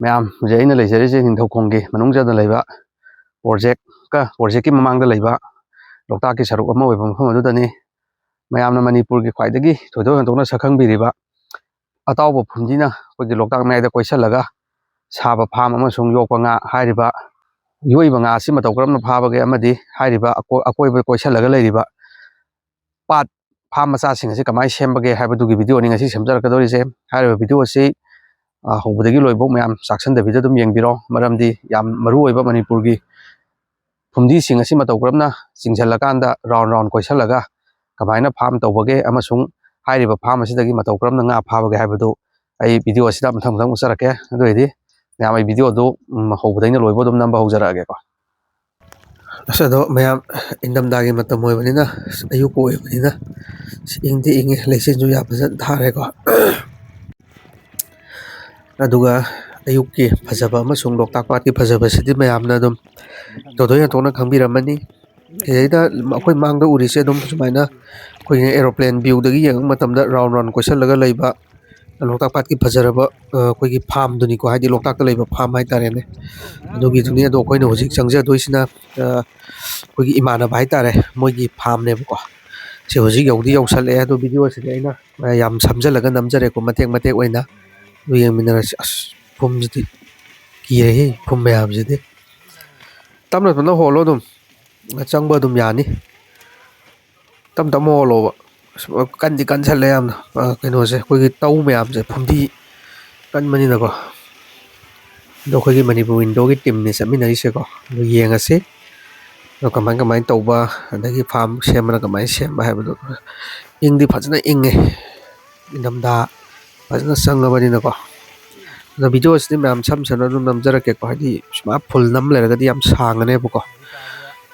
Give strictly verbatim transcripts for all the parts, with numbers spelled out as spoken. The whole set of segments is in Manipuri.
ꯃꯌꯥꯝ, ꯍꯧꯖꯤꯛ ꯑꯩꯅ ꯂꯩꯖꯔꯤꯁꯦ ꯅꯤꯡꯊꯧꯈꯣꯡꯒꯤ ꯃꯅꯨꯡ ꯆꯟꯅ ꯂꯩꯕ ꯄ꯭ꯔꯣꯖꯦꯛꯀ ꯄ꯭ꯔꯣꯖꯦꯛꯀꯤ ꯃꯃꯥꯡꯗ ꯂꯩꯕ ꯂꯣꯛꯇꯥꯛꯀꯤ ꯁꯔꯨꯛ ꯑꯃ ꯑꯣꯏꯕ ꯃꯐꯝ ꯑꯗꯨꯗꯅꯤ꯫ ꯃꯌꯥꯝꯅ ꯃꯅꯤꯄꯨꯔꯒꯤ ꯈ꯭ꯋꯥꯏꯗꯒꯤ ꯊꯣꯏꯗꯣꯛ ꯍꯦꯟꯗꯣꯛꯅ ꯁꯛꯈꯪꯕꯤꯔꯤꯕ ꯑꯇꯥꯎꯕ ꯐꯨꯝꯗꯤꯅ ꯑꯩꯈꯣꯏꯒꯤ ꯂꯣꯛꯇꯥꯛ ꯃꯌꯥꯏꯗ ꯀꯣꯏꯁꯤꯜꯂꯒ ꯁꯥꯕ ꯐꯥꯝ ꯑꯃꯁꯨꯡ ꯌꯣꯛꯄ ꯉꯥ ꯍꯥꯏꯔꯤꯕ, ꯌꯣꯛꯏꯕ ꯉꯥ ꯑꯁꯤ ꯃꯇꯧ ꯀꯔꯝꯅ ꯐꯥꯕꯒꯦ ꯑꯃꯗꯤ ꯍꯥꯏꯔꯤꯕ ꯑꯀꯣ-, ꯑꯀꯣꯏꯕ ꯀꯣꯏꯁꯤꯜꯂꯒ ꯂꯩꯔꯤꯕ ꯄꯥꯠ ꯐꯥꯝ ꯃꯆꯥꯁꯤꯡ ꯑꯁꯤ ꯀꯃꯥꯏꯅ ꯁꯦꯝꯕꯒꯦ ꯍꯥꯏꯕꯗꯨꯒꯤ ꯚꯤꯗꯤꯑꯣꯅꯤ ꯉꯁꯤ ꯁꯦꯝꯖꯔꯛꯀꯗꯧꯔꯤꯁꯦ꯫ ꯍꯥꯏꯔꯤꯕ ꯚꯤꯗꯤꯑꯣ ꯑꯁꯤ, ꯑ, ꯍꯧꯕꯗꯒꯤ ꯂꯣꯏꯕꯧ ꯃꯌꯥꯝ ꯆꯥꯛꯁꯟꯗꯕꯤꯗ ꯑꯗꯨꯝ ꯌꯦꯡꯕꯤꯔꯣ, ꯃꯔꯝꯗꯤ ꯌꯥꯝ ꯃꯔꯨ ꯑꯣꯏꯕ ꯃꯅꯤꯄꯨꯔꯒꯤ ꯐꯨꯝꯗꯤꯁꯤꯡ ꯑꯁꯤ ꯃꯇꯧ ꯀꯔꯝꯅ ꯆꯤꯡꯁꯤꯜꯂꯀꯥꯟꯗ ꯔꯥꯎꯟ ꯔꯥꯎꯟ ꯀꯣꯏꯁꯤꯜꯂꯒ ꯀꯃꯥꯏꯅ ꯐꯥꯝ ꯇꯧꯕꯒꯦ ꯑꯃꯁꯨꯡ ꯍꯥꯏꯔꯤꯕ ꯐꯥꯝ ꯑꯁꯤꯗꯒꯤ ꯃꯇꯧ ꯀꯔꯝꯅ ꯉꯥ ꯐꯥꯕꯒꯦ ꯍꯥꯏꯕꯗꯨ ꯑꯩ ꯚꯤꯗꯤꯑꯣ ꯑꯁꯤꯗ ꯃꯊꯪ ꯃꯊꯪ ꯎꯠꯆꯔꯛꯀꯦ꯫ ꯑꯗꯨ ꯑꯣꯏꯔꯗꯤ ꯃꯌꯥꯝ, ꯑꯩ ꯚꯤꯗꯤꯑꯣꯗꯨ, ꯎꯝ, ꯍꯧꯕꯗꯩꯅ ꯂꯣꯏꯕ ꯑꯗꯨꯝ ꯅꯝꯕ ꯍꯧꯖꯔꯛꯑꯒꯦꯀꯣ꯫ ꯑꯁ, ꯑꯗꯣ ꯃꯌꯥꯝ, ꯏꯪꯊꯝꯊꯥꯒꯤ ꯃꯇꯝ ꯑꯣꯏꯕꯅꯤꯅ, ꯑꯁ, ꯑꯌꯨꯛ ꯑꯣꯏꯕꯅꯤꯅ, ꯑꯁ, ꯏꯪꯗꯤ ꯏꯪꯉꯦ, ꯂꯩꯆꯤꯟꯁꯨ ꯌꯥꯝ ꯐꯖꯅ ꯊꯥꯔꯦꯀꯣ꯫ ꯑꯗꯨꯒ ꯑꯌꯨꯛꯀꯤ ꯐꯖꯕ ꯑꯃꯁꯨꯡ ꯂꯣꯛꯇꯥꯛ ꯄꯥꯠꯀꯤ ꯐꯖꯕꯁꯤꯗꯤ ꯃꯌꯥꯝꯅ ꯑꯗꯨꯝ ꯊꯣꯏꯗꯣꯛ ꯍꯦꯟꯗꯣꯛꯅ ꯈꯪꯕꯤꯔꯝꯃꯅꯤ꯫ ꯁꯤꯗꯩꯗ ꯑꯩꯈꯣꯏ ꯃꯥꯡꯗ ꯎꯔꯤꯁꯦ ꯑꯗꯨꯝ ꯁꯨꯃꯥꯏꯅ ꯑꯩꯈꯣꯏꯒꯤ aeroplane viewꯗꯒꯤ ꯌꯦꯡꯕ ꯃꯇꯝꯗ ꯔꯥꯎꯟ ꯔꯥꯎꯟ ꯀꯣꯏꯁꯤꯜꯂꯒ ꯂꯩꯕ ꯂꯣꯛꯇꯥꯛ ꯄꯥꯠꯀꯤ ꯐꯖꯔꯕ, ꯑ, ꯑꯩꯈꯣꯏꯒꯤ ꯐꯥꯝꯗꯨꯅꯤꯀꯣ, ꯍꯥꯏꯗꯤ ꯂꯣꯛꯇꯥꯛꯇ ꯂꯩꯕ ꯐꯥꯝ ꯍꯥꯏꯇꯥꯔꯦꯅꯦ꯫ ꯑꯗꯨꯒꯤꯗꯨꯅꯤ꯫ ꯑꯗꯣ ꯑꯩꯈꯣꯏꯅ ꯍꯧꯖꯤꯛ ꯆꯪꯖꯗꯣꯏꯁꯤꯅ, ꯑ, ꯑꯩꯈꯣꯏꯒꯤ ꯏꯃꯥꯟꯅꯕ ꯍꯥꯏꯇꯥꯔꯦ, ꯃꯣꯏꯒꯤ ꯐꯥꯝꯅꯦꯕꯀꯣ꯫ ꯁꯤ ꯍꯧꯖꯤꯛ ꯌꯧꯗꯤ ꯌꯧꯁꯜꯂꯛꯑꯦ, ꯑꯗꯣ ꯚꯤꯗꯤꯑꯣꯁꯤꯗꯤ ꯑꯩꯅ, ꯑ, ꯌꯥꯝ ꯁꯝꯖꯜꯂꯒ ꯅꯝꯖꯔꯦꯀꯣ, ꯃꯇꯦꯛ ꯃꯇꯦꯛ ꯑꯣꯏꯅ꯫ ꯑꯗꯨ ꯌꯦꯡꯃꯤꯟꯅꯔꯁꯤ꯫ ꯑꯁ, ꯐꯨꯝꯁꯤꯗꯤ ꯀꯤꯔꯦꯍꯦ, ꯐꯨꯝ ꯃꯌꯥꯝꯁꯤꯗꯤ꯫ ꯇꯞꯅ ꯇꯞꯅ ꯍꯣꯜꯂꯣ ꯑꯗꯨꯝ, ꯆꯪꯕ ꯑꯗꯨꯝ ꯌꯥꯅꯤ꯫ ꯇꯞ ꯇꯞꯅ ꯍꯣꯜꯂꯣꯕ꯫ ꯑꯁ, ꯀꯟꯗꯤ ꯀꯟꯁꯜꯂꯦ ꯌꯥꯝꯅ, ꯑ, ꯀꯩꯅꯣꯁꯦ, ꯑꯩꯈꯣꯏꯒꯤ ꯇꯧ ꯃꯌꯥꯝꯁꯦ, ꯐꯨꯝꯗꯤ ꯀꯟꯕꯅꯤꯅꯀꯣ꯫ ꯑꯗꯣ ꯑꯩꯈꯣꯏꯒꯤ ꯃꯅꯤꯄꯨꯔ ꯋꯤꯟꯗꯣꯒꯤ ꯇꯤꯝꯅꯤ ꯆꯠꯃꯤꯟꯅꯔꯤꯁꯦꯀꯣ꯫ ꯑꯗꯣ ꯌꯦꯡꯉꯁꯤ꯫ ꯑꯗꯣ ꯀꯃꯥꯏ ꯀꯃꯥꯏꯅ ꯇꯧꯕ, ꯑꯗꯒꯤ ꯐꯥꯝ ꯁꯦꯝꯕꯅ ꯀꯃꯥꯏꯅ ꯁꯦꯝꯕ ꯍꯥꯏꯕꯗꯣ꯫ ꯏꯪꯗꯤ ꯐꯖꯅ ꯏꯪꯉꯦ, ꯏꯪꯊꯝꯊꯥ ꯐꯖꯅ ꯆꯪꯉꯕꯅꯤꯅꯀꯣ꯫ ꯑꯗꯣ ꯚꯤꯗꯤꯑꯣꯁꯤꯗꯤ ꯃꯌꯥꯝ ꯁꯝ ꯁꯝꯅ ꯑꯗꯨꯝ ꯅꯝꯖꯔꯛꯀꯦꯀꯣ, ꯍꯥꯏꯗꯤ ꯁꯨꯃꯥꯏꯅ ꯐꯨꯜ ꯅꯝ ꯂꯩꯔꯒꯗꯤ ꯌꯥꯝ ꯁꯥꯡꯉꯅꯦꯕꯀꯣ꯫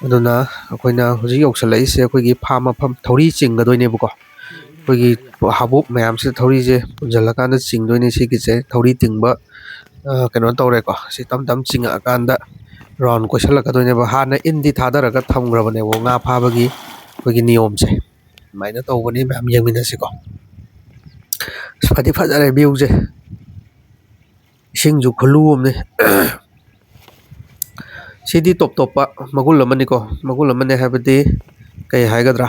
ꯑꯗꯨꯅ ꯑꯩꯈꯣꯏꯅ ꯍꯧꯖꯤꯛ ꯌꯧꯁꯜꯂꯛꯏꯁꯦ ꯑꯩꯈꯣꯏꯒꯤ ꯐꯥꯝ ꯃꯐꯝ, ꯊꯧꯔꯤ ꯆꯤꯡꯒꯗꯣꯏꯅꯦꯕꯀꯣ꯫ ꯑꯩꯈꯣꯏꯒꯤ ꯍꯥꯕꯣꯛ ꯃꯌꯥꯝꯁꯤꯗ ꯊꯧꯔꯤꯁꯦ ꯄꯨꯟꯁꯤꯜꯂꯀꯥꯟꯗ ꯆꯤꯡꯗꯣꯏꯅꯦ꯫ ꯁꯤꯒꯤꯁꯦ ꯊꯧꯔꯤ ꯇꯤꯡꯕ, ꯑ, ꯀꯩꯅꯣ ꯇꯧꯔꯦꯀꯣ꯫ ꯁꯤ ꯇꯞ ꯇꯞ ꯆꯤꯡꯉꯛꯑꯀꯥꯟꯗ ꯔꯥꯎꯟ ꯀꯣꯏꯁꯜꯂꯛꯀꯗꯣꯏꯅꯦꯕ꯫ ꯍꯥꯟꯅ ꯏꯟꯗꯤ ꯊꯥꯗꯔꯒ ꯊꯝꯈ꯭ꯔꯕꯅꯦꯕ ꯉꯥ ꯐꯥꯕꯒꯤ ꯑꯩꯈꯣꯏꯒꯤ ꯅꯤꯌꯣꯝꯁꯦ꯫ ꯑꯗꯨꯃꯥꯏꯅ ꯇꯧꯕꯅꯤ, ꯃꯌꯥꯝ ꯌꯦꯡꯃꯤꯟꯅꯁꯤꯀꯣ꯫ ꯑꯁ, ꯐꯗꯤ ꯐꯖꯔꯦ viewꯁꯦ꯫ ꯏꯁꯤꯡꯁꯨ ꯈꯨꯂꯨ ꯑꯃꯅꯤ꯫ ꯁꯤꯗꯤ ꯇꯣꯞ ꯇꯣꯞꯄ ꯃꯒꯨꯟ ꯑꯃꯅꯤꯀꯣ꯫ ꯃꯒꯨꯟ ꯑꯃꯅꯤ ꯍꯥꯏꯕꯗꯤ ꯀꯩ ꯍꯥꯏꯒꯗ꯭ꯔꯥ?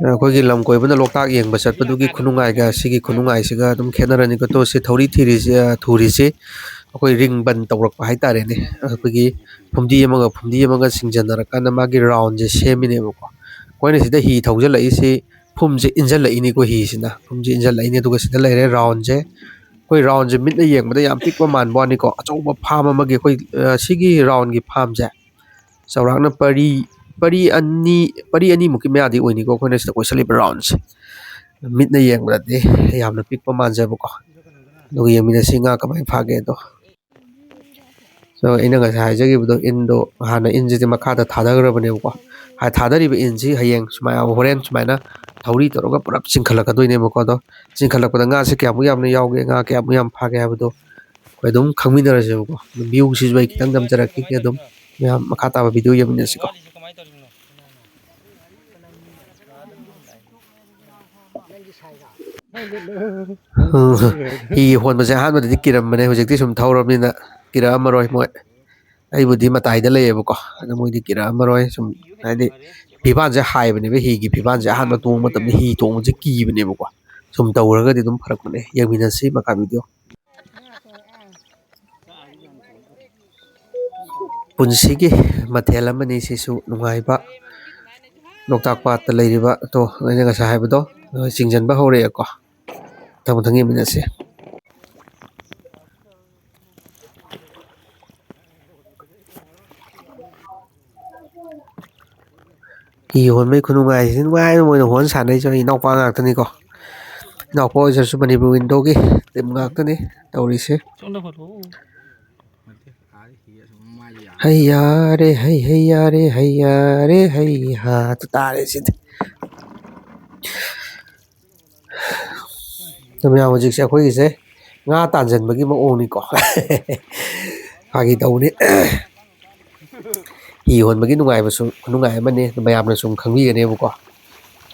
ꯑꯩꯈꯣꯏꯒꯤ ꯂꯝ ꯀꯣꯏꯕꯅ ꯂꯣꯛꯇꯥꯛ ꯌꯦꯡꯕ ꯆꯠꯄꯗꯨꯒꯤ ꯈꯨꯅꯨꯡꯉꯥꯏꯒ ꯁꯤꯒꯤ ꯈꯨꯅꯨꯡꯉꯥꯏꯁꯤꯒ ꯑꯗꯨꯝ ꯈꯦꯠꯅꯔꯅꯤꯀꯣ꯫ ꯇꯣ, ꯁꯤ ꯊꯧꯔꯤ ꯊꯤꯔꯤꯁꯤ, ꯑ, ꯊꯨꯔꯤꯁꯤ ꯑꯩꯈꯣꯏ ring ꯕꯟ ꯇꯧꯔꯛꯄ ꯍꯥꯏꯇꯥꯔꯦꯅꯦ꯫ ꯑꯩꯈꯣꯏꯒꯤ ꯐꯨꯝꯗꯤ ꯑꯃꯒ ꯐꯨꯝꯗꯤ ꯑꯃꯒ ꯆꯤꯡꯁꯤꯟꯅꯔꯀꯥꯟꯗ ꯃꯥꯒꯤ round ꯁꯦ ꯁꯦꯝꯃꯤꯅꯦꯕꯀꯣ꯫ ꯑꯩꯈꯣꯏꯅ ꯁꯤꯗ ꯍꯤ ꯊꯧꯖꯤꯜꯂꯛꯏꯁꯤ ꯐꯨꯝꯁꯦ ꯏꯟꯁꯤꯜꯂꯛꯏꯅꯤꯀꯣ, ꯍꯤꯁꯤꯅ ꯐꯨꯝꯁꯦ ꯏꯟꯁꯤꯜꯂꯛꯏꯅꯤ꯫ ꯑꯗꯨꯒ ꯁꯤꯗ ꯂꯩꯔꯦ round ꯁꯦ꯫ ꯑꯩꯈꯣꯏ round ꯁꯦ ꯃꯤꯠꯅ ꯌꯦꯡꯕꯗ ꯌꯥꯝ ꯄꯤꯛꯄ ꯃꯥꯟꯕ ꯋꯥꯅꯤꯀꯣ꯫ ꯑꯆꯧꯕ farm ꯑꯃꯒꯤ ꯑꯩꯈꯣꯏ, ꯑ, ꯁꯤꯒꯤ round ꯒꯤ farm ꯁꯦ ꯆꯥꯎꯔꯥꯛꯅ ꯄꯔꯤ, ꯄꯔꯤ ꯑꯅꯤ, ꯄꯔꯤ ꯑꯅꯤꯃꯨꯛꯀꯤ ꯃꯌꯥꯗꯤ ꯑꯣꯏꯅꯤꯀꯣ, ꯑꯩꯈꯣꯏꯅ ꯁꯤꯗ ꯀꯣꯏꯁꯜꯂꯤꯕ round ꯁꯦ꯫ ꯃꯤꯠꯅ ꯌꯦꯡꯕꯗꯗꯤ ꯌꯥꯝꯅ ꯄꯤꯛꯄ ꯃꯥꯟꯖꯕꯀꯣ꯫ ꯑꯗꯨꯒ ꯌꯦꯡꯃꯤꯟꯅꯁꯤ ꯉꯥ ꯀꯃꯥꯏꯅ ꯐꯥꯒꯦꯗꯣ꯫ So, ꯑꯩꯅ ꯉꯁꯥꯏ ꯍꯥꯏꯖꯈꯤꯕꯗꯣ, ꯏꯟꯗꯣ, ꯍꯥꯟꯅ ꯏꯟꯁꯤꯗꯤ ꯃꯈꯥꯗ ꯊꯥꯗꯈ꯭ꯔꯕꯅꯦꯕꯀꯣ꯫ ꯍꯥ-, ꯊꯥꯗꯔꯤꯕ ꯏꯟꯁꯤ ꯍꯌꯦꯡ ꯁꯨꯃꯥꯏꯅ, ꯍꯣꯔꯦꯟ ꯁꯨꯃꯥꯏꯅ ꯊꯧꯔꯤ ꯇꯧꯔꯒ ꯄꯨꯂꯞ ꯆꯤꯡꯈꯠꯂꯛꯀꯗꯣꯏꯅꯦꯕꯀꯣ꯫ ꯑꯗꯣ ꯆꯤꯡꯈꯠꯂꯛꯄꯗ ꯉꯥꯁꯦ ꯀꯌꯥꯃꯨꯛ ꯌꯥꯝꯅ ꯌꯥꯎꯒꯦ, ꯉꯥ ꯀꯌꯥꯃꯨꯛ ꯌꯥꯝ ꯐꯥꯒꯦ ꯍꯥꯏꯕꯗꯣ ꯑꯩꯈꯣꯏ ꯑꯗꯨꯝ ꯈꯪꯃꯤꯟꯅꯔꯁꯦꯕꯀꯣ꯫ View ꯁꯤꯁꯨ ꯑꯩ ꯈꯤꯇꯪ ꯅꯝꯖꯔꯛꯈꯤꯒꯦ, ꯑꯗꯨꯝ ꯃꯌꯥꯝ ꯃꯈꯥ ꯇꯥꯕ video ꯌꯦꯡꯃꯤꯟꯅꯁꯤꯀꯣ꯫ ꯎꯝ, ꯍꯤ ꯍꯣꯟꯕꯁꯦ ꯑꯍꯥꯟꯕꯗꯗꯤ ꯀꯤꯔꯝꯕꯅꯦ, ꯍꯧꯖꯤꯛꯇꯤ ꯁꯨꯝ ꯊꯧꯔꯕꯅꯤꯅ ꯀꯤꯔꯛꯑꯝꯃꯔꯣꯏ ꯃꯣꯏ꯫ ꯑꯩꯕꯨꯗꯤ ꯃꯇꯥꯏꯗ ꯂꯩꯌꯦꯕꯀꯣ, ꯑꯗꯣ ꯃꯣꯏꯗꯤ ꯀꯤꯔꯛꯑꯝꯃꯔꯣꯏ꯫ ꯁꯨꯝ ꯍꯥꯏꯗꯤ ꯐꯤꯕꯥꯜꯁꯦ ꯍꯥꯏꯕꯅꯦꯕ, ꯍꯤꯒꯤ ꯐꯤꯕꯥꯜꯁꯦ ꯑꯍꯥꯟꯕ ꯇꯣꯡꯕ ꯃꯇꯝꯗ ꯍꯤ ꯇꯣꯡꯕꯁꯦ ꯀꯤꯕꯅꯦꯕꯀꯣ꯫ ꯁꯨꯝ ꯇꯧꯔꯒꯗꯤ ꯑꯗꯨꯝ ꯐꯔꯛꯄꯅꯦ꯫ ꯌꯦꯡꯃꯤꯟꯅꯁꯤ ꯃꯈꯥ video꯫ ꯄꯨꯟꯁꯤꯒꯤ ꯃꯊꯦꯜ ꯑꯃꯅꯤ ꯁꯤꯁꯨ, ꯅꯨꯡꯉꯥꯏꯕ꯫ ꯂꯣꯛꯇꯥꯛ ꯄꯥꯠꯇ ꯂꯩꯔꯤꯕ, ꯑꯗꯣ ꯑꯩꯅ ꯉꯁꯥꯏ ꯍꯥꯏꯕꯗꯣ, ꯆꯤꯡꯁꯤꯟꯕ ꯍꯧꯔꯛꯑꯦꯀꯣ꯫ ꯃꯊꯪ ꯃꯊꯪ ꯌꯦꯡꯃꯤꯟꯅꯁꯤ꯫ ꯍꯤ ꯍꯣꯟꯕꯒꯤ ꯈꯨꯅꯨꯡꯉꯥꯏꯁꯤꯗꯤ ꯅꯨꯡꯉꯥꯏꯅ ꯃꯣꯏꯅ ꯍꯣꯟ ꯁꯥꯟꯅꯩꯁꯦ꯫ ꯑꯩ ꯏꯅꯥꯎꯄꯥ ꯉꯥꯛꯇꯅꯤꯀꯣ꯫ ꯏꯅꯥꯎꯄꯥ ꯑꯣꯏꯖꯔꯁꯨ ꯃꯅꯤꯄꯨꯔ ꯋꯤꯟꯗꯣꯒꯤ team ꯉꯥꯛꯇꯅꯤ ꯇꯧꯔꯤꯁꯦ꯫ ꯍꯩ ꯌꯥꯔꯦ, ꯍꯩ, ꯍꯩ ꯌꯥꯔꯦ, ꯍꯩ ꯌꯥꯔꯦ, ꯍꯩ ꯍꯥ꯫ ꯑꯗꯨ ꯇꯥꯔꯦ ꯁꯤꯗꯤ꯫ ꯑꯗꯨ ꯃꯌꯥꯝ, ꯍꯧꯖꯤꯛꯁꯦ ꯑꯩꯈꯣꯏꯒꯤꯁꯦ ꯉꯥ ꯇꯥꯟꯁꯤꯟꯕꯒꯤ ꯃꯑꯣꯡꯅꯤꯀꯣ꯫ ꯐꯥꯒꯤ ꯇꯧꯕꯅꯤ꯫ ꯍꯤ ꯍꯣꯟꯕꯒꯤ ꯅꯨꯡꯉꯥꯏꯕꯁꯨ ꯈꯨꯅꯨꯡꯉꯥꯏ ꯑꯃꯅꯤ, ꯑꯗꯨ ꯃꯌꯥꯝꯅ ꯁꯨꯝ ꯈꯪꯕꯤꯒꯅꯦꯕꯀꯣ꯫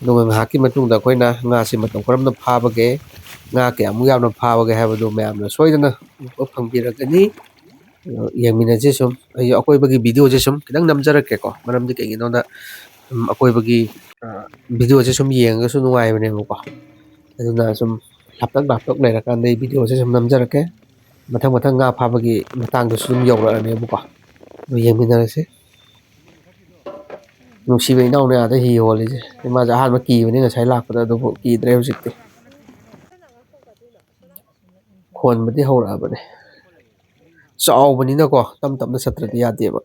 ꯑꯗꯨꯒ ꯉꯥꯏꯍꯥꯛꯀꯤ ꯃꯇꯨꯡꯗ ꯑꯩꯈꯣꯏꯅ ꯉꯥꯁꯤ ꯃꯇꯧ ꯀꯔꯝꯅ ꯐꯥꯕꯒꯦ, ꯉꯥ ꯀꯌꯥꯃꯨꯛ ꯌꯥꯝꯅ ꯐꯥꯕꯒꯦ ꯍꯥꯏꯕꯗꯨ ꯃꯌꯥꯝꯅ ꯁꯣꯏꯗꯅ ꯎꯕ ꯐꯪꯕꯤꯔꯒꯅꯤ꯫ ꯑꯗꯣ ꯌꯦꯡꯃꯤꯟꯅꯁꯤ ꯁꯨꯝ꯫ ꯑꯩ ꯑꯀꯣꯏꯕꯒꯤ ꯚꯤꯗꯤꯑꯣꯁꯦ ꯁꯨꯝ ꯈꯤꯇꯪ ꯅꯝꯖꯔꯛꯀꯦꯀꯣ, ꯃꯔꯝꯗꯤ ꯀꯩꯒꯤꯅꯣꯗ, ꯎꯝ, ꯑꯀꯣꯏꯕꯒꯤ, ꯑ, ꯚꯤꯗꯤꯑꯣꯁꯦ ꯁꯨꯝ ꯌꯦꯡꯉꯒꯁꯨ ꯅꯨꯡꯉꯥꯏꯕꯅꯦꯕꯀꯣ꯫ ꯑꯗꯨꯅ ꯁꯨꯝ ꯂꯥꯞꯇꯛ ꯂꯥꯞꯇꯛ ꯂꯩꯔꯀꯥꯟꯗ ꯑꯩ ꯚꯤꯗꯤꯑꯣꯁꯦ ꯁꯨꯝ ꯅꯝꯖꯔꯛꯀꯦ꯫ ꯃꯊꯪ ꯃꯊꯪ ꯉꯥ ꯐꯥꯕꯒꯤ ꯃꯇꯥꯡꯗꯁꯨ ꯑꯗꯨꯝ ꯌꯧꯔꯛꯑꯅꯦꯕꯀꯣ꯫ ꯑꯗꯨ ꯌꯦꯡꯃꯤꯟꯅꯔꯁꯤ꯫ ꯅꯨꯡꯁꯤꯕ ꯏꯅꯥꯎꯅ ꯑꯥꯗ ꯍꯤ ꯍꯣꯜꯂꯤꯁꯦ꯫ ꯃꯥꯁꯦ ꯑꯍꯥꯟꯕ ꯀꯤꯕꯅꯤ ꯉꯁꯥꯏ ꯂꯥꯛꯄꯗ, ꯑꯗꯨꯕꯨ ꯀꯤꯗ꯭ꯔꯦ ꯍꯧꯖꯤꯛꯇꯤ꯫ ꯈꯣꯟꯕꯗꯤ ꯍꯧꯔꯛꯑꯕꯅꯦ꯫ ꯆꯥꯎꯕꯅꯤꯅꯀꯣ, ꯇꯞ ꯇꯞꯅ ꯆꯠꯇ꯭ꯔꯗꯤ ꯌꯥꯗꯦꯕ꯫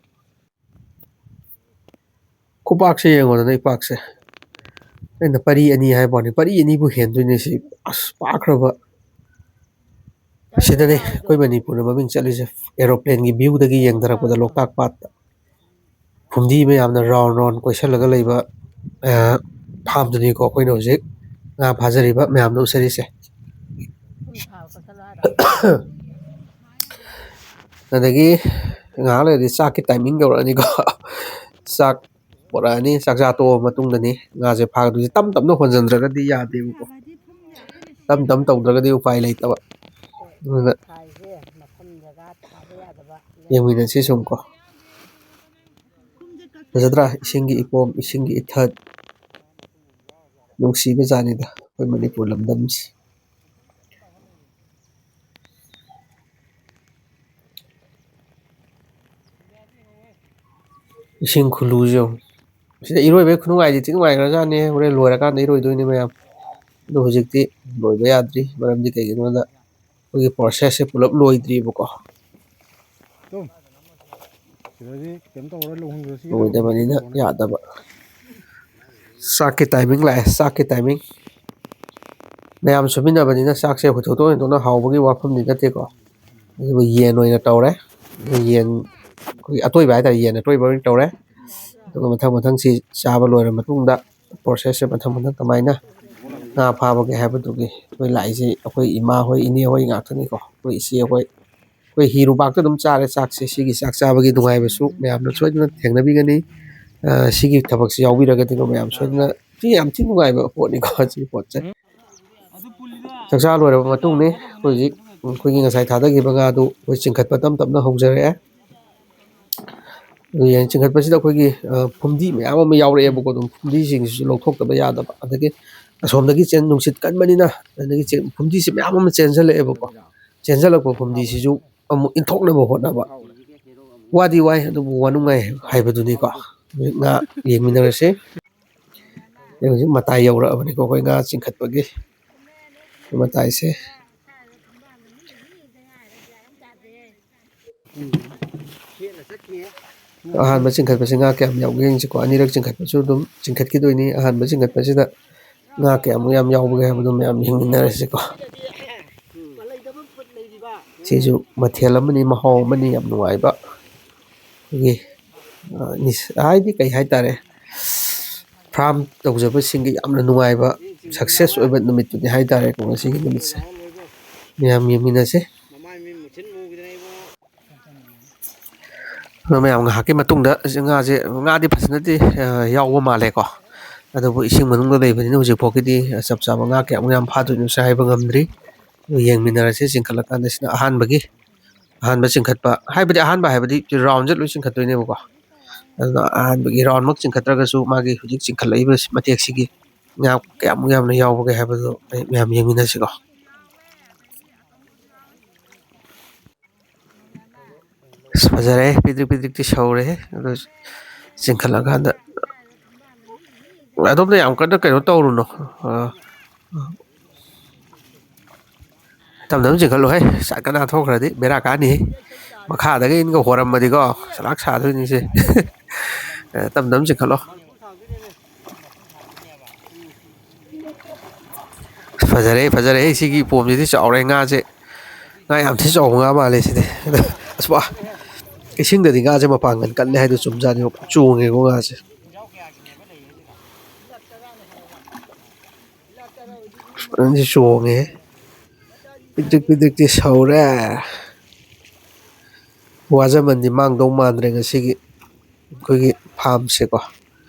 ꯈꯨꯄꯥꯛꯁꯦ ꯌꯦꯡꯉꯣꯗꯅ, ꯏꯄꯥꯛꯁꯦ꯫ ꯑꯩꯅ ꯄꯔꯤ ꯑꯅꯤ ꯍꯥꯏꯕ ꯋꯥꯅꯤ, ꯄꯔꯤ ꯑꯅꯤꯕꯨ ꯍꯦꯟꯗꯣꯏꯅꯦ ꯁꯤ꯫ ꯑꯁ, ꯄꯥꯛꯈ꯭ꯔꯕ꯫ ꯑꯁꯤꯗꯅꯦ ꯑꯩꯈꯣꯏ ꯃꯅꯤꯄꯨꯔꯗ ꯃꯃꯤꯡ ꯆꯠꯂꯤꯁꯦ, aeroplane ꯒꯤ view ꯗꯒꯤ ꯌꯦꯡꯊꯔꯛꯄꯗ ꯂꯣꯛꯇꯥꯛ ꯄꯥꯠꯇ꯫ ꯐꯨꯝꯗꯤ ꯃꯌꯥꯝꯅ round round ꯀꯣꯏꯁꯜꯂꯒ ꯂꯩꯕ, ꯑ, farm ꯗꯨꯅꯤꯀꯣ ꯑꯩꯈꯣꯏꯅ ꯍꯧꯖꯤꯛ ꯉꯥ ꯐꯥꯖꯔꯤꯕ ꯃꯌꯥꯝꯗꯣ ꯎꯖꯔꯤꯁꯦ꯫ ꯑꯗꯒꯤ ꯉꯥꯏꯍꯥꯛ ꯂꯩꯔꯗꯤ ꯆꯥꯛꯀꯤ timing ꯌꯧꯔꯛꯑꯅꯤꯀꯣ꯫ ꯆꯥꯛ ꯄꯣꯔꯛꯑꯅꯤ, ꯆꯥꯛ ꯆꯥ ꯇꯣꯛꯑ ꯃꯇꯨꯡꯗꯅꯤ ꯉꯥꯁꯦ ꯐꯥꯒꯗꯣꯏꯁꯦ꯫ ꯇꯞ ꯇꯞꯅ ꯍꯣꯟꯖꯟꯗ꯭ꯔꯒꯗꯤ ꯌꯥꯗꯦꯕꯀꯣ꯫ ꯇꯞ ꯇꯞ ꯇꯧꯗ꯭ꯔꯒꯗꯤ ꯎꯄꯥꯏ ꯂꯩꯇꯕ꯫ ꯑꯗꯨꯅ ꯌꯦꯡꯃꯤꯟꯅꯁꯤ ꯁꯨꯝ ꯀꯣ꯫ ꯐꯖꯗ꯭ꯔꯥ? ꯏꯁꯤꯡꯒꯤ ꯏꯄꯣꯝ, ꯏꯁꯤꯡꯒꯤ ꯏꯊꯠ꯫ ꯅꯨꯡꯁꯤꯕ ꯖꯥꯠꯅꯤꯗ ꯑꯩꯈꯣꯏ ꯃꯅꯤꯄꯨꯔ ꯂꯝꯗꯝꯁꯤ꯫ ꯏꯁꯤꯡ ꯈꯨꯂꯨꯁꯦ ꯌꯦꯡꯉꯨ꯫ ꯁꯤꯗ ꯏꯔꯣꯏꯕꯒꯤ ꯈꯨꯅꯨꯡꯉꯥꯏꯗꯤ ꯊꯤ ꯅꯨꯡꯉꯥꯏꯈ꯭ꯔꯖꯥꯠꯅꯦ꯫ ꯍꯣꯔꯦꯟ ꯂꯣꯏꯔꯀꯥꯟꯗ ꯏꯔꯣꯏꯗꯣꯏꯅꯦ ꯃꯌꯥꯝ꯫ ꯑꯗꯣ ꯍꯧꯖꯤꯛꯇꯤ ꯂꯣꯏꯕ ꯌꯥꯗ꯭ꯔꯤ꯫ ꯃꯔꯝꯗꯤ ꯀꯩꯒꯤꯅꯣꯗ ꯑꯩꯈꯣꯏꯒꯤ process ꯁꯦ ꯄꯨꯂꯞ ꯂꯣꯏꯗ꯭ꯔꯤꯕꯀꯣ꯫ ꯇꯨꯝ꯫ ꯁꯤꯗꯗꯤ ꯀꯩꯅꯣ ꯇꯧꯔꯔꯣꯏ, ꯂꯧꯍꯟꯈ꯭ꯔꯁꯤ꯫ ꯂꯣꯏꯗꯕꯅꯤꯅ ꯌꯥꯗꯕ꯫ ꯆꯥꯛꯀꯤ timing ꯂꯥꯛꯑꯦ, ꯆꯥꯛꯀꯤ timing꯫ ꯃꯌꯥꯝ ꯁꯨꯃꯤꯟꯅꯕꯅꯤꯅ ꯆꯥꯛꯁꯦ ꯍꯣꯏꯊꯣꯛꯇꯣꯛ ꯍꯦꯟꯗꯣꯛꯅ ꯍꯥꯎꯕꯒꯤ ꯋꯥꯐꯝꯗꯤ ꯅꯠꯇꯦꯀꯣ꯫ ꯑꯗꯨꯕꯨ ꯌꯦꯟ ꯑꯣꯏꯅ ꯇꯧꯔꯦ꯫ ꯌꯦꯟ, ꯑꯩꯈꯣꯏꯒꯤ ꯑꯇꯣꯏꯕ ꯍꯥꯏꯇꯥꯔꯦ, ꯌꯦꯟ ꯑꯇꯣꯏꯕ ꯑꯣꯏꯅ ꯇꯧꯔꯦ꯫ ꯑꯗꯨꯒ ꯃꯊꯪ ꯃꯊꯪ ꯁꯤ ꯆꯥꯕ ꯂꯣꯏꯔ ꯃꯇꯨꯡꯗ process ꯁꯦ ꯃꯊꯪ ꯃꯊꯪ ꯀꯃꯥꯏꯅ ꯉꯥ ꯐꯥꯕꯒꯦ ꯍꯥꯏꯕꯗꯨꯒꯤ ꯑꯩꯈꯣꯏ ꯂꯥꯛꯏꯁꯤ ꯑꯩꯈꯣꯏ ꯏꯃꯥ ꯍꯣꯏ, ꯏꯅꯦ ꯍꯣꯏ ꯉꯥꯛꯇꯅꯤꯀꯣ꯫ ꯑꯩꯈꯣꯏ ꯏꯆꯦ ꯍꯣꯏ, ꯑꯩꯈꯣꯏ ꯍꯤꯔꯨꯕꯥꯛꯇ ꯑꯗꯨꯝ ꯆꯥꯔꯦ ꯆꯥꯛꯁꯦ꯫ ꯁꯤꯒꯤ ꯆꯥꯛ ꯆꯥꯕꯒꯤ ꯅꯨꯡꯉꯥꯏꯕꯁꯨ ꯃꯌꯥꯝꯅ ꯁꯣꯏꯗꯅ ꯊꯦꯡꯅꯕꯤꯒꯅꯤ꯫ ꯑ, ꯁꯤꯒꯤ ꯊꯕꯛꯁꯤ ꯌꯥꯎꯕꯤꯔꯒꯗꯤꯀꯣ ꯃꯌꯥꯝ ꯁꯣꯏꯗꯅ ꯁꯤ ꯌꯥꯝ ꯊꯤ ꯅꯨꯡꯉꯥꯏꯕ ꯄꯣꯠꯅꯤꯀꯣ, ꯁꯤ ꯄꯣꯠꯁꯦ꯫ ꯆꯥꯛꯆꯥ ꯂꯣꯏꯔꯕ ꯃꯇꯨꯡꯅꯤ꯫ ꯑꯩꯈꯣꯏ ꯍꯧꯖꯤꯛ ꯑꯩꯈꯣꯏꯒꯤ ꯉꯁꯥꯏ ꯊꯥꯗꯈꯤꯕ ꯉꯥꯗꯨ ꯑꯩꯈꯣꯏ ꯆꯤꯡꯈꯠꯄ ꯇꯞ ꯇꯞꯅ ꯍꯧꯖꯔꯛꯑꯦ꯫ ꯑꯗꯨ ꯌꯦꯟ ꯆꯤꯡꯈꯠꯄꯁꯤꯗ ꯑꯩꯈꯣꯏꯒꯤ, ꯑ, ꯐꯨꯝꯗꯤ ꯃꯌꯥꯝ ꯑꯃ ꯌꯥꯎꯔꯛꯑꯦꯕꯀꯣ꯫ ꯑꯗꯨꯝ ꯐꯨꯝꯗꯤꯁꯤꯡꯁꯤꯁꯨ ꯂꯧꯊꯣꯛꯇꯕ ꯌꯥꯗꯕ꯫ ꯑꯗꯒꯤ ꯑꯁꯣꯝꯗꯒꯤ ꯆꯦꯟ-, ꯅꯨꯡꯁꯤꯠ ꯀꯟꯕꯅꯤꯅ, ꯑꯗꯒꯤ ꯆꯦꯟ-, ꯐꯨꯝꯗꯤꯁꯦ ꯃꯌꯥꯝ ꯑꯃ ꯆꯦꯟꯁꯤꯜꯂꯛꯑꯦꯕꯀꯣ꯫ ꯆꯦꯟꯁꯤꯜꯂꯛꯄ ꯐꯨꯝꯗꯤꯁꯤꯁꯨ ꯑꯃꯨꯛ ꯏꯟꯊꯣꯛꯅꯕ ꯍꯣꯠꯅꯕ꯫ ꯋꯥꯗꯤ ꯋꯥꯏ, ꯑꯗꯨꯕꯨ ꯋꯥꯅꯨꯡꯉꯥꯏ ꯍꯥꯏꯕꯗꯨꯅꯤꯀꯣ꯫ ꯍꯧꯖꯤꯛ ꯉꯥ ꯌꯦꯡꯃꯤꯟꯅꯔꯁꯤ꯫ ꯑꯩ ꯍꯧꯖꯤꯛ ꯃꯇꯥꯏ ꯌꯧꯔꯛꯑꯕꯅꯤꯀꯣ, ꯑꯩꯈꯣꯏ ꯉꯥ ꯆꯤꯡꯈꯠꯄꯒꯤ ꯃꯇꯥꯏꯁꯦ꯫ ꯑꯍꯥꯟꯕ ꯆꯤꯡꯈꯠꯄꯁꯤ ꯉꯥ ꯀꯌꯥꯝ ꯌꯥꯎꯒꯦ ꯌꯦꯡꯁꯤꯀꯣ꯫ ꯑꯅꯤꯔꯛ ꯆꯤꯡꯈꯠꯄꯁꯨ ꯑꯗꯨꯝ ꯆꯤꯡꯈꯠꯈꯤꯗꯣꯏꯅꯤ꯫ ꯑꯍꯥꯟꯕ ꯆꯤꯡꯈꯠꯄꯁꯤꯗ ꯉꯥ ꯀꯌꯥꯃꯨꯛ ꯌꯥꯝ ꯌꯥꯎꯕꯒꯦ ꯍꯥꯏꯕꯗꯣ ꯃꯌꯥꯝ ꯌꯦꯡꯃꯤꯟꯅꯔꯁꯤꯀꯣ꯫ ꯁꯤꯁꯨ ꯃꯊꯦꯜ ꯑꯃꯅꯤ, ꯃꯍꯥꯎ ꯑꯃꯅꯤ, ꯌꯥꯝ ꯅꯨꯡꯉꯥꯏꯕ꯫ ꯑꯩꯈꯣꯏꯒꯤ, ꯑ, ꯅꯤꯁ-, ꯍꯥꯏꯗꯤ ꯀꯩ ꯍꯥꯏꯇꯥꯔꯦ, ꯐꯥꯔꯝ ꯇꯧꯖꯕꯁꯤꯡꯒꯤ ꯌꯥꯝꯅ ꯅꯨꯡꯉꯥꯏꯕ, ꯁꯛꯁꯦꯁ ꯑꯣꯏꯕ ꯅꯨꯃꯤꯠꯇꯨꯅꯤ ꯍꯥꯏꯇꯥꯔꯦꯀꯣ, ꯉꯁꯤꯒꯤ ꯅꯨꯃꯤꯠꯁꯦ꯫ ꯃꯌꯥꯝ ꯌꯦꯡꯃꯤꯟꯅꯁꯦ꯫ ꯑꯗꯣ ꯃꯌꯥꯝ ꯉꯥꯏꯍꯥꯛꯀꯤ ꯃꯇꯨꯡꯗ ꯉꯥꯁꯦ, ꯉꯥꯗꯤ ꯐꯖꯅꯗꯤ, ꯑ, ꯌꯥꯎꯕ ꯃꯥꯜꯂꯦꯀꯣ꯫ ꯑꯗꯨꯕꯨ ꯏꯁꯤꯡ ꯃꯅꯨꯡꯗ ꯂꯩꯕꯅꯤꯅ ꯍꯧꯖꯤꯛ ꯐꯥꯎꯒꯤꯗꯤ ꯆꯞ ꯆꯥꯕ ꯉꯥ ꯀꯌꯥꯃꯨꯛ ꯌꯥꯝ ꯐꯥꯗꯣꯏꯅꯣꯁꯨ ꯍꯥꯏꯕ ꯉꯝꯗ꯭ꯔꯤ꯫ ꯑꯗꯨ ꯌꯦꯡꯃꯤꯟꯅꯔꯁꯦ꯫ ꯆꯤꯡꯈꯠꯂꯀꯥꯟꯗ ꯁꯤꯅ ꯑꯍꯥꯟꯕꯒꯤ, ꯑꯍꯥꯟꯕ ꯆꯤꯡꯈꯠꯄ ꯍꯥꯏꯕꯗꯤ, ꯑꯍꯥꯟꯕ ꯍꯥꯏꯕꯗꯤ ꯔꯥꯎꯟꯁꯦ ꯂꯣꯏ ꯆꯤꯡꯈꯠꯇꯣꯏꯅꯦꯕꯀꯣ꯫ ꯑꯗꯨꯅ ꯑꯍꯥꯟꯕꯒꯤ ꯔꯥꯎꯟꯃꯛ ꯆꯤꯡꯈꯠꯇ꯭ꯔꯒꯁꯨ ꯃꯥꯒꯤ ꯍꯧꯖꯤꯛ ꯆꯤꯡꯈꯠꯂꯛꯏꯕ ꯃꯇꯦꯛꯁꯤꯒꯤ ꯉꯥ ꯀꯌꯥꯃꯨꯛ ꯌꯥꯝꯅ ꯌꯥꯎꯕꯒꯦ ꯍꯥꯏꯕꯗꯣ ꯑꯩ ꯃꯌꯥꯝ ꯌꯦꯡꯃꯤꯟꯅꯁꯤꯀꯣ꯫ ꯑꯁ, ꯐꯖꯔꯦ꯫ ꯄꯤꯗ꯭ꯔꯤꯛ ꯄꯤꯗ꯭ꯔꯤꯛꯇꯤ ꯁꯧꯔꯦ꯫ ꯑꯗꯨ ꯆꯤꯡꯈꯠꯂꯀꯥꯟꯗ ꯑꯗꯣꯝꯗ ꯌꯥꯝ ꯀꯟꯅ ꯀꯩꯅꯣ ꯇꯧꯔꯨꯅꯨ꯫ ꯑ, ꯇꯞ ꯇꯞꯅ ꯆꯤꯡꯈꯠꯂꯨꯍꯦ꯫ ꯁꯥꯏꯠ ꯀꯅꯥ ꯊꯣꯛꯈ꯭ꯔꯗꯤ ꯕꯦꯔꯥ ꯀꯥꯅꯤ꯫ ꯃꯈꯥꯗꯒ ꯏꯟꯒ ꯍꯣꯔꯝꯃꯗꯤꯀꯣ, ꯆꯂꯥꯛ ꯁꯥꯗꯣꯏꯅꯤꯁꯦ꯫ ꯑ, ꯇꯞ ꯇꯞꯅ ꯆꯤꯡꯈꯠꯂꯣ꯫ ꯐꯖꯔꯦ, ꯐꯖꯔꯦ꯫ ꯁꯤꯒꯤ ꯄꯣꯝꯁꯤꯗꯤ ꯆꯥꯎꯔꯦ ꯉꯥꯁꯦ꯫ ꯉꯥ ꯌꯥꯝ ꯊꯤ ꯆꯥꯎꯕ ꯉꯥ ꯃꯥꯜꯂꯦ ꯁꯤꯗꯤ꯫ ꯑꯗꯣ, ꯑꯁ, ꯋꯥ! ꯏꯁꯤꯡꯗꯗꯤ ꯉꯥꯁꯦ ꯃꯄꯥꯡꯒꯜ ꯀꯜꯂꯦ ꯍꯥꯏꯗꯣ ꯆꯨꯝꯖꯥꯠꯅꯤ꯫ ꯆꯣꯡꯉꯦꯀꯣ ꯉꯥꯁꯦ꯫ ꯐꯖꯅꯗꯤ ꯆꯣꯡꯉꯦ꯫ ꯄꯤꯗ꯭ꯔꯤꯛ ꯄꯤꯗ꯭ꯔꯤꯛꯇꯤ ꯁꯧꯔꯦ꯫ ꯋꯥꯖꯃꯟꯗꯤ ꯃꯥꯡꯗꯧ ꯃꯥꯟꯗ꯭ꯔꯦ ꯉꯁꯤꯒꯤ ꯑꯩꯈꯣꯏꯒꯤ ꯐꯥꯝꯁꯦꯀꯣ꯫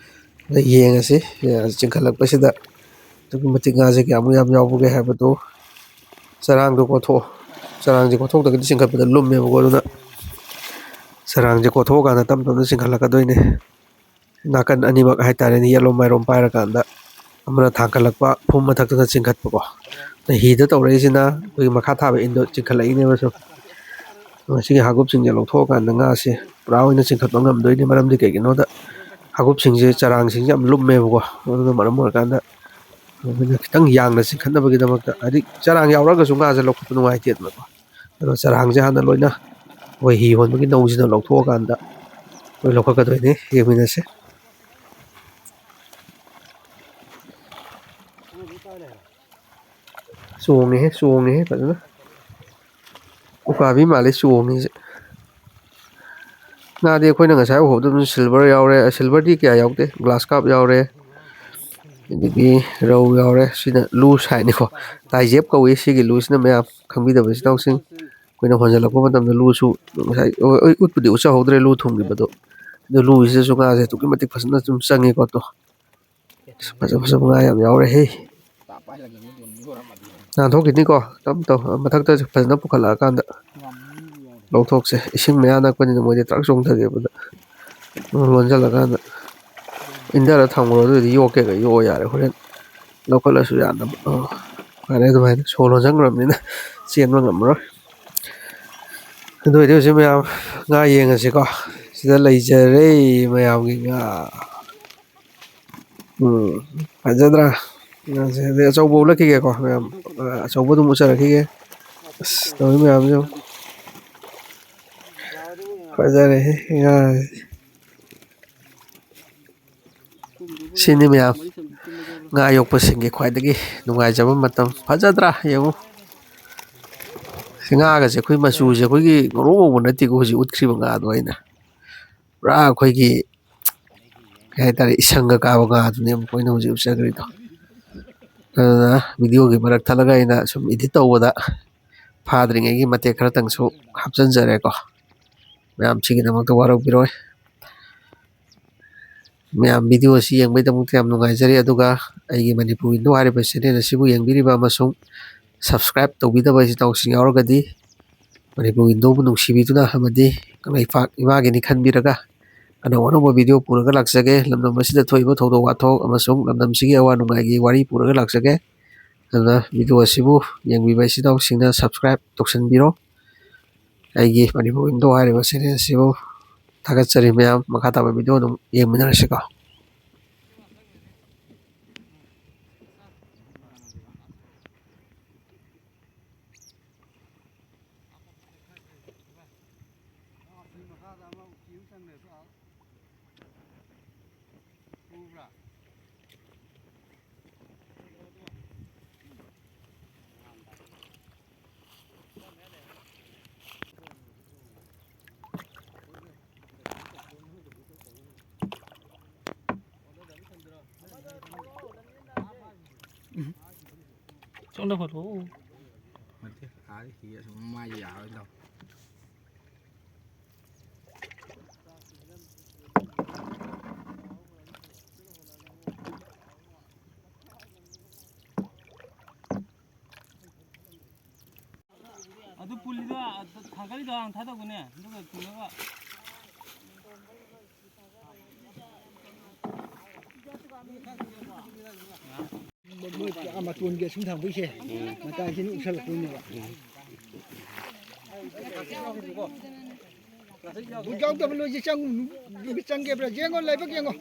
ꯑꯗ ꯌꯦꯡꯉꯁꯤ, ꯑ, ꯆꯤꯡꯈꯠꯂꯛꯄꯁꯤꯗ ꯑꯗꯨꯛꯀꯤ ꯃꯇꯤꯛ ꯉꯥꯁꯦ ꯀꯌꯥꯃꯨꯛ ꯌꯥꯝ ꯌꯥꯎꯕꯒꯦ ꯍꯥꯏꯕꯗꯨ꯫ ꯆꯔꯥꯡꯗꯣ ꯀꯣꯊꯣꯛꯑꯣ꯫ ꯆꯔꯥꯡꯁꯦ ꯀꯣꯊꯣꯛꯇ꯭ꯔꯒꯗꯤ ꯆꯤꯡꯈꯠꯄꯗ ꯂꯨꯝꯃꯦꯕꯀꯣ, ꯑꯗꯨꯅ ꯆꯔꯥꯡꯁꯦ ꯀꯣꯊꯣꯛꯑꯀꯥꯟꯗ ꯇꯞ ꯇꯞꯅ ꯆꯤꯡꯈꯠꯂꯛꯀꯗꯣꯏꯅꯦ꯫ ꯅꯥꯀꯟ ꯑꯅꯤꯃꯛ ꯍꯥꯏꯇꯥꯔꯦꯅꯦ, ꯌꯦꯠꯂꯣꯝ ꯃꯥꯏꯔꯣꯝ ꯄꯥꯏꯔꯀꯥꯟꯗ ꯑꯃꯅ ꯊꯥꯡꯒꯠꯂꯛꯄ, ꯐꯨꯝ ꯃꯊꯛꯇꯅ ꯆꯤꯡꯈꯠꯄꯀꯣ꯫ ꯑꯗ ꯍꯤꯗ ꯇꯧꯔꯛꯏꯁꯤꯅ ꯑꯩꯈꯣꯏꯒꯤ ꯃꯈꯥ ꯊꯥꯕ ꯏꯟꯗꯣ ꯆꯤꯡꯈꯠꯂꯛꯏꯅꯦꯕ ꯁꯨꯝ꯫ ꯃꯁꯤꯒꯤ ꯍꯥꯒꯨꯞꯁꯤꯡꯁꯦ ꯂꯧꯊꯣꯛꯑꯀꯥꯟꯗ ꯉꯥꯁꯦ ꯄꯨꯔꯥ ꯑꯣꯏꯅ ꯆꯤꯡꯈꯠꯄ ꯉꯝꯗꯣꯏꯅꯤ꯫ ꯃꯔꯝꯗꯤ ꯀꯩꯒꯤꯅꯣꯗ ꯍꯥꯒꯨꯞꯁꯤꯡꯁꯦ ꯆꯔꯥꯡꯁꯤꯡꯁꯦ ꯌꯥꯝ ꯂꯨꯝꯃꯦꯕꯀꯣ꯫ ꯑꯗꯨꯅ ꯃꯔꯝ ꯑꯣꯏꯔꯀꯥꯟꯗ ꯑꯩꯈꯣꯏꯅ ꯈꯤꯇꯪ ꯌꯥꯡꯅ ꯆꯤꯡꯈꯠꯅꯕꯒꯤꯗꯃꯛꯇ, ꯍꯥꯏꯗꯤ ꯆꯔꯥꯡ ꯌꯥꯎꯔꯒꯁꯨ ꯉꯥꯁꯦ ꯂꯧꯈꯠꯄ ꯅꯨꯡꯉꯥꯏꯇꯦꯗꯅꯀꯣ꯫ ꯑꯗꯣ ꯆꯔꯥꯡꯁꯦ ꯍꯥꯟꯅ ꯂꯣꯏꯅ ꯑꯩꯈꯣꯏ ꯍꯤ ꯍꯣꯟꯕꯒꯤ ꯅꯧꯁꯤꯅ ꯂꯧꯊꯣꯛꯑꯀꯥꯟꯗ ꯂꯣꯏ ꯂꯧꯈꯠꯀꯗꯣꯏꯅꯦ꯫ ꯌꯦꯡꯃꯤꯟꯅꯁꯦ꯫ ꯆꯣꯡꯉꯦꯍꯦ, ꯆꯣꯡꯉꯦꯍꯦ ꯐꯖꯅ꯫ ꯎꯀꯥꯕꯤ ꯃꯥꯜꯂꯦ ꯆꯣꯡꯉꯤꯁꯦ꯫ ꯉꯥꯗꯤ ꯑꯩꯈꯣꯏꯅ ꯉꯁꯥꯏ ꯎꯍꯧꯕꯗ ꯑꯗꯨꯝ silver ꯌꯥꯎꯔꯦ꯫ Silverꯗꯤ ꯀꯌꯥ ꯌꯥꯎꯗꯦ, glass carp ꯌꯥꯎꯔꯦ, ꯑꯗꯒꯤ ꯔꯧ ꯌꯥꯎꯔꯦ꯫ ꯁꯤꯅ ꯂꯨ sideꯅꯤꯀꯣ, ꯇꯥꯏꯖꯦꯞ ꯀꯧꯏ ꯁꯤꯒꯤ ꯂꯨꯁꯤꯅ, ꯃꯌꯥꯝ ꯈꯪꯕꯤꯗꯕ ꯏꯆꯤꯟ ꯏꯅꯥꯎꯁꯤꯡ꯫ ꯑꯩꯈꯣꯏꯅ ꯍꯣꯟꯖꯜꯂꯛꯄ ꯃꯇꯝꯗ ꯂꯨꯁꯨ ꯉꯁꯥꯏ, ꯍꯣꯏ, ꯎꯠꯄꯨꯗꯤ ꯎꯠꯆꯍꯧꯗ꯭ꯔꯦ ꯂꯨ ꯊꯨꯝꯈꯤꯕꯗꯣ, ꯑꯗꯣ ꯂꯨꯁꯤꯗꯁꯨ ꯉꯥꯁꯦ ꯑꯗꯨꯛꯀꯤ ꯃꯇꯤꯛ ꯐꯖꯅ ꯑꯗꯨꯝ ꯆꯪꯉꯤꯀꯣ꯫ ꯇꯣ, ꯐꯖ ꯐꯖꯕ ꯉꯥ ꯌꯥꯝ ꯌꯥꯎꯔꯦꯍꯦ꯫ ꯅꯥꯟꯊꯣꯛꯈꯤꯅꯤꯀꯣ, ꯇꯞ ꯇꯧ, ꯃꯊꯛꯇ ꯐꯖꯅ ꯄꯨꯈꯠꯂꯛꯑꯀꯥꯟꯗ ꯂꯧꯊꯣꯛꯁꯦ꯫ ꯏꯁꯤꯡ ꯃꯌꯥ ꯅꯛꯄꯅꯤꯅ ꯃꯣꯏꯗꯤ ꯇ꯭ꯔꯛ ꯆꯣꯡꯊꯈꯤꯕꯗ ꯂꯣꯟꯁꯤꯜꯂꯀꯥꯟꯗ ꯏꯟꯊꯔ ꯊꯝꯈ꯭ꯔꯣ, ꯑꯗꯨ ꯑꯣꯏꯗꯤ ꯌꯣꯛꯀꯦꯒ ꯌꯣꯛꯑꯣ ꯌꯥꯔꯦ꯫ ꯍꯣꯔꯦꯟ ꯂꯧꯈꯠꯂꯁꯨ ꯌꯥꯅꯕ꯫ ꯑꯣ, ꯐꯔꯦ, ꯑꯗꯨꯃꯥꯏꯅ ꯁꯣ ꯂꯣꯟꯁꯤꯟꯈ꯭ꯔꯕꯅꯤꯅ ꯆꯦꯟꯕ ꯉꯝꯃꯔꯣꯏ꯫ ꯑꯗꯨ ꯑꯣꯏꯗꯤ ꯍꯧꯖꯤꯛ ꯃꯌꯥꯝ ꯉꯥ ꯌꯦꯡꯉꯁꯤꯀꯣ꯫ ꯁꯤꯗ ꯂꯩꯖꯔꯦ ꯃꯌꯥꯝꯒꯤ ꯉꯥ꯫ ꯎꯝ, ꯐꯖꯗ꯭ꯔꯥ? ꯉꯥꯁꯦ꯫ ꯑꯗꯩ ꯑꯆꯧꯕ ꯎꯠꯂꯛꯈꯤꯒꯦꯀꯣ ꯃꯌꯥꯝ꯫ ꯑ, ꯑꯆꯧꯕ ꯑꯗꯨꯝ ꯎꯠꯆꯔꯛꯈꯤꯒꯦ꯫ ꯑꯁ, ꯇꯧꯔꯤ ꯃꯌꯥꯝꯁꯦ ꯌꯦꯡꯉꯨ꯫ ꯐꯖꯔꯦꯍꯦ ꯉꯥꯁꯦ꯫ ꯁꯤꯅꯤ ꯃꯌꯥꯝ, ꯉꯥ ꯌꯣꯛꯄꯁꯤꯡꯒꯤ ꯈ꯭ꯋꯥꯏꯗꯒꯤ ꯅꯨꯡꯉꯥꯏꯖꯕ ꯃꯇꯝ꯫ ꯐꯖꯗ꯭ꯔꯥ? ꯌꯦꯡꯉꯨ꯫ ꯁꯤ ꯉꯥꯒꯁꯦ ꯑꯩꯈꯣꯏ ꯃꯆꯨꯁꯦ ꯑꯩꯈꯣꯏꯒꯤ ꯉꯧꯔꯣꯛ ꯉꯧꯕ ꯅꯠꯇꯦꯀꯣ, ꯍꯧꯖꯤꯛ ꯎꯠꯈ꯭ꯔꯤꯕ ꯉꯥꯗꯣ ꯑꯩꯅ꯫ ꯄꯨꯔꯥ ꯑꯩꯈꯣꯏꯒꯤ, ꯀꯩ ꯍꯥꯏꯇꯥꯔꯦ, ꯏꯁꯪꯒ ꯀꯥꯕ ꯉꯥꯗꯨꯅꯦꯕꯀꯣ ꯑꯩꯅ ꯍꯧꯖꯤꯛ ꯎꯠꯆꯈ꯭ꯔꯤꯗꯣ꯫ ꯑꯗꯨꯅ videoꯒꯤ ꯃꯔꯛ ꯊꯠꯂꯒ ꯑꯩꯅ ꯁꯨꯝ edit ꯇꯧꯕꯗ ꯐꯥꯗ꯭ꯔꯤꯉꯩꯒꯤ ꯃꯇꯦꯛ ꯈꯔꯇꯪꯁꯨ ꯍꯥꯞꯆꯤꯟꯖꯔꯦꯀꯣ꯫ ꯃꯌꯥꯝ ꯁꯤꯒꯤꯗꯃꯛꯇ ꯋꯥꯔꯧꯕꯤꯔꯣꯏ꯫ ꯃꯌꯥꯝ video ꯑꯁꯤ ꯌꯦꯡꯕꯒꯤꯗꯃꯛꯇ ꯌꯥꯝ ꯅꯨꯡꯉꯥꯏꯖꯔꯤ꯫ ꯑꯗꯨꯒ ꯑꯩꯒꯤ ꯃꯅꯤꯄꯨꯔ ꯋꯤꯟꯗꯣ ꯍꯥꯏꯔꯤꯕ channel ꯑꯁꯤꯕꯨ ꯌꯦꯡꯕꯤꯔꯤꯕ ꯑꯃꯁꯨꯡ subscribe ꯇꯧꯕꯤꯗꯕ ꯏꯆꯤꯟ ꯏꯅꯥꯎꯁꯤꯡ ꯌꯥꯎꯔꯒꯗꯤ, ꯃꯅꯤꯄꯨꯔ ꯋꯤꯟꯗꯣꯕꯨ ꯅꯨꯡꯁꯤꯕꯤꯗꯨꯅ ꯑꯃꯗꯤ ꯀꯪꯂꯩꯄꯥꯛ ꯏꯃꯥꯒꯤꯅꯤ ꯈꯟꯕꯤꯔꯒ ꯑꯅꯧ ꯑꯅꯧꯕ video ꯄꯨꯔꯒ ꯂꯥꯛꯆꯒꯦ꯫ ꯂꯝꯗꯝ ꯑꯁꯤꯗ ꯊꯣꯛꯏꯕ ꯊꯧꯗꯣꯛ ꯋꯥꯊꯣꯛ ꯑꯃꯁꯨꯡ ꯂꯝꯗꯝꯁꯤꯒꯤ ꯑꯋꯥ ꯅꯨꯡꯉꯥꯏꯒꯤ ꯋꯥꯔꯤ ꯄꯨꯔꯒ ꯂꯥꯛꯆꯒꯦ꯫ ꯑꯗꯨꯅ video ꯑꯁꯤꯕꯨ ꯌꯦꯡꯕꯤꯕ ꯏꯆꯤꯟ ꯏꯅꯥꯎꯁꯤꯡꯅ subscribe ꯇꯧꯁꯟꯕꯤꯔꯣ꯫ ꯑꯩꯒꯤ ꯃꯅꯤꯄꯨꯔ ꯋꯤꯟꯗꯣ ꯍꯥꯏꯔꯤꯕ channel ꯑꯁꯤꯕꯨ ꯊꯥꯒꯠꯆꯔꯤ ꯃꯌꯥꯝ꯫ ꯃꯈꯥ ꯇꯥꯕ video ꯑꯗꯨꯝ ꯌꯦꯡꯃꯤꯟꯅꯔꯁꯤꯀꯣ꯫ ꯁꯣꯝꯗ ꯐꯣꯇꯣ꯫ ꯅꯠꯇꯦ, ꯑꯥꯗ ꯍꯤ ꯑꯁꯨꯝ ꯃꯥꯏ ꯌꯥꯔꯣꯏ ꯂꯥꯎ꯫ ꯑꯗꯨ ꯄꯨꯜꯂꯤꯗꯣ, ꯊꯥꯡꯒꯠꯂꯤꯗꯣ ꯍꯥꯟꯅ ꯊꯥꯗꯧꯕꯅꯦ, ꯑꯗꯨꯒ ꯄꯨꯜꯂꯒ꯫ ꯃꯣꯏ ꯑꯥ ꯃꯇꯣꯟꯒꯤ ꯑꯁꯨꯝ ꯊꯥꯡꯕꯩꯁꯦ, ꯃꯇꯥꯏꯁꯤꯅ ꯎꯞꯁꯜꯂꯛꯇꯣꯏꯅꯦꯕ꯫ ꯕꯨꯠ ꯌꯥꯎꯗꯕ ꯅꯣꯏꯁꯦ ꯆꯪ-, ꯆꯪꯒꯦꯕ꯭ꯔꯥ? ꯌꯦꯡꯉꯣ, ꯂꯥꯏꯕꯛ ꯌꯦꯡꯉꯣ꯫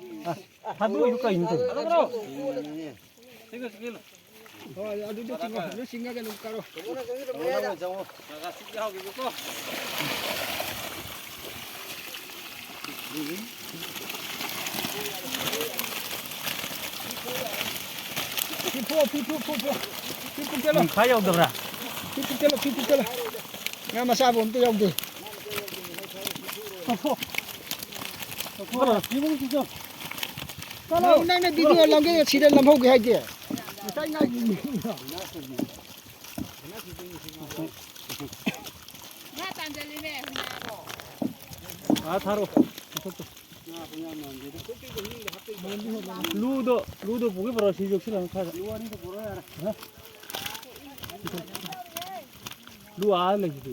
ꯊꯥꯗꯣꯛꯏꯗꯣ ꯀꯩꯅꯣ ꯇꯧꯔꯤꯗꯣ? ꯍꯣꯏ, ꯑꯗꯨꯗ ꯆꯤꯡꯉꯣ, ꯑꯗꯨ ꯆꯤꯡꯉꯒ ꯑꯗꯨꯝ ꯀꯥꯔꯣ꯫ ꯐꯤ ꯐꯨ, ꯐꯤ ꯐꯨ, ꯐꯨ ꯐꯨ꯫ ꯐꯤ ꯐꯨ ꯆꯠꯂꯣ꯫ ꯃꯈꯥ ꯌꯧꯗꯕ꯭ꯔꯥ? ꯐꯤ ꯐꯨ ꯆꯠꯂꯣ, ꯐꯤ ꯐꯨ ꯆꯠꯂꯣ꯫ ꯉꯥ ꯃꯆꯥꯕꯨ ꯑꯝꯇ ꯌꯥꯎꯗꯦ꯫ ꯂꯧꯊꯣꯛ꯫ ꯂꯧꯊꯣꯛ꯫ ꯅꯪ, ꯅꯪꯅ video ꯂꯧꯒꯦ, ꯁꯤꯗ ꯂꯧꯍꯧꯒꯦ ꯍꯥꯏꯗꯤ꯫ ꯉꯁꯥꯏ ꯉꯥꯏꯒꯤ ꯃꯤꯗꯣ꯫ ꯉꯥ ꯇꯥꯟꯖꯜꯂꯤꯅꯦ, ꯍꯨꯏꯅꯥꯗꯣ꯫ ꯑꯥ, ꯊꯥꯔꯣ꯫ ꯃꯊꯛꯇ꯫ ꯂꯨꯗꯣ, ꯂꯨꯗꯣ ꯄꯨꯒꯦ ꯄꯨꯔꯛꯑꯣ, ꯁꯤ ꯌꯣꯛꯁꯤꯜꯂꯒ ꯈꯔ꯫ ꯂꯨ ꯑꯥ ꯂꯩꯁꯤꯗꯤ꯫